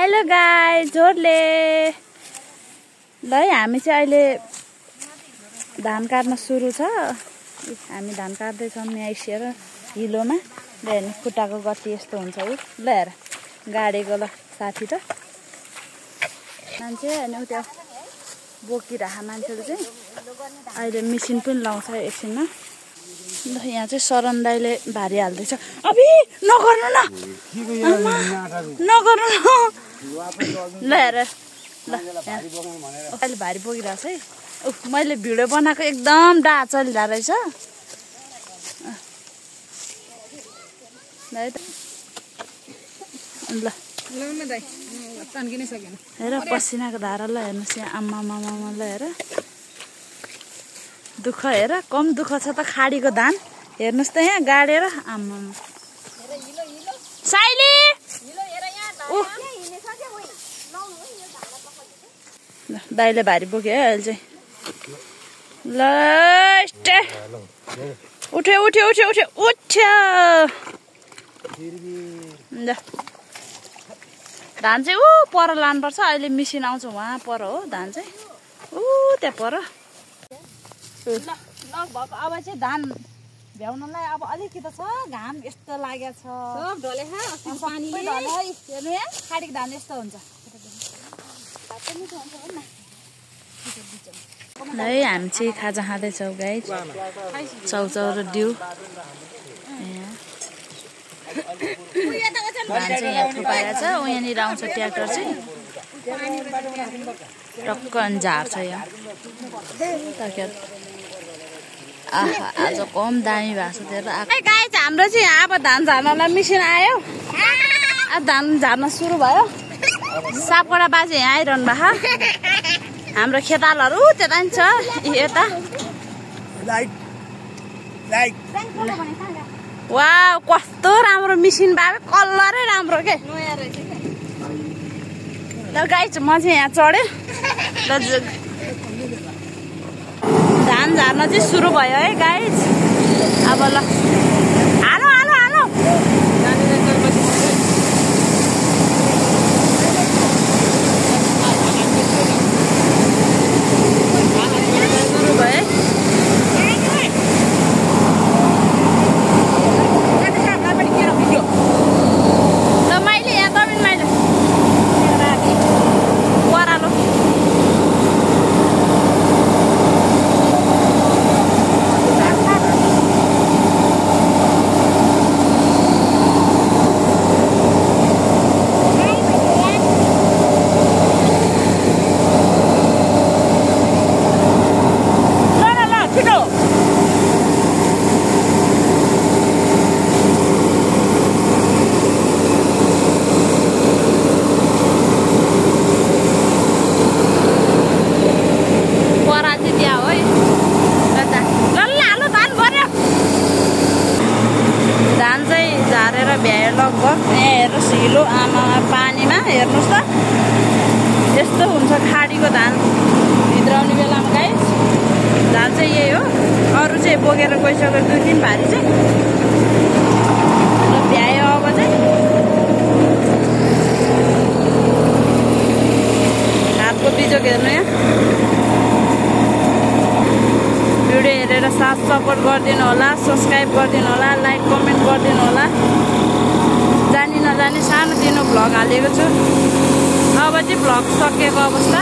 Hello guys, जोडले ल हामी चाहिँ अहिले धान काट्न सुरु छ। हामी धान काट्दै छौं यहाँ इसिएर हिलोमा। ल हेर्नु खुट्टाको गति यस्तो हुन्छ उ। ल हेर गाडेको ल साथी त मान्छे अनि उता बोकिराखा मान्छेले चाहिँ अहिले मेसिन पनि लाउँछ एकछिनमा। ल यहाँ चाहिँ सरन दाइले भारी हाल्दैछ। अबि नगर्नु न, नगर्नु न। ल हेर ल अहिले भारी बोकिरहेछ है। मैले भिडियो बनाएको एकदम डाँडा चलिरहेको रहेछ। ल हेर पसिनाको धारा ल हेर्नुहोस् यहाँ। आम्मा मामा ल हेर दुःख हेर, कम दुःख छ त खाडीको धान। हेर्नुहोस् त यहाँ गाडेर। आम्मा साइली दाइले भारी बोक्यो है अहिले चाहिँ। ल उठ्यो उठ्यो उठ्यो उठ्यो उठ्यो। ल धान चाहिँ पर लानुपर्छ। अहिले मिसिन आउँछ वहाँ पर हो धान चाहिँ त्यहाँ पर। लगभग अब चाहिँ धान भ्याउनलाई अब अलिकति छ। घाम यस्तो लागेको छ। हेर्नु यहाँ खाडीको धान यस्तो हुन्छ। ल हामी चाहिँ खाजा खाँदैछौँ गाइस। चाउचाउ र डिउ धान चाहिँ यहाँ थुपाएको छ। यहाँनिर आउँछ ट्र्याक्टर चाहिँ टक्क अनि झार्छ यहाँ। आज कम दामी भएको छ तेरो। गाइस हाम्रो चाहिँ अब धान झार्नलाई मिसिन आयो। अब धान झार्न सुरु भयो। सापकोटा बाजे यहाँ आइरहनु भएको। हाम्रो खेतालहरू त्यता नि छ यता। वाउ कस्तो राम्रो मिसिन भएको। कलरै राम्रो के। ल गाइस म चाहिँ यहाँ चढेँ। धान झार्न चाहिँ सुरु भयो है गाइस। अब ल हालो हालो हालो। सुरु भयो। ल मैले यहाँ तपाईँ मैले परालो लगभग। यहाँ हेर्नुहोस् हिलो आमा पानीमा हेर्नुहोस् त यस्तो हुन्छ खाडीको धान भित्राउने बेलामा गाइस। धान चाहिँ यही हो। अरू चाहिँ बोकेर गइसक्यो 2-3 भारी चाहिँ। ल भ्यायो अब चाहिँ हातको बिजोक हेर्नु यहाँ। भिडियो हेरेर साथ सपोर्ट गरिदिनु होला। सब्सक्राइब गरिदिनु होला। लाइक कमेन्ट गरिदिनु होला। जानी नजानी सानोतिनो भ्लग हालेको छु। अब चाहिँ भ्लग सकिएको अवस्था।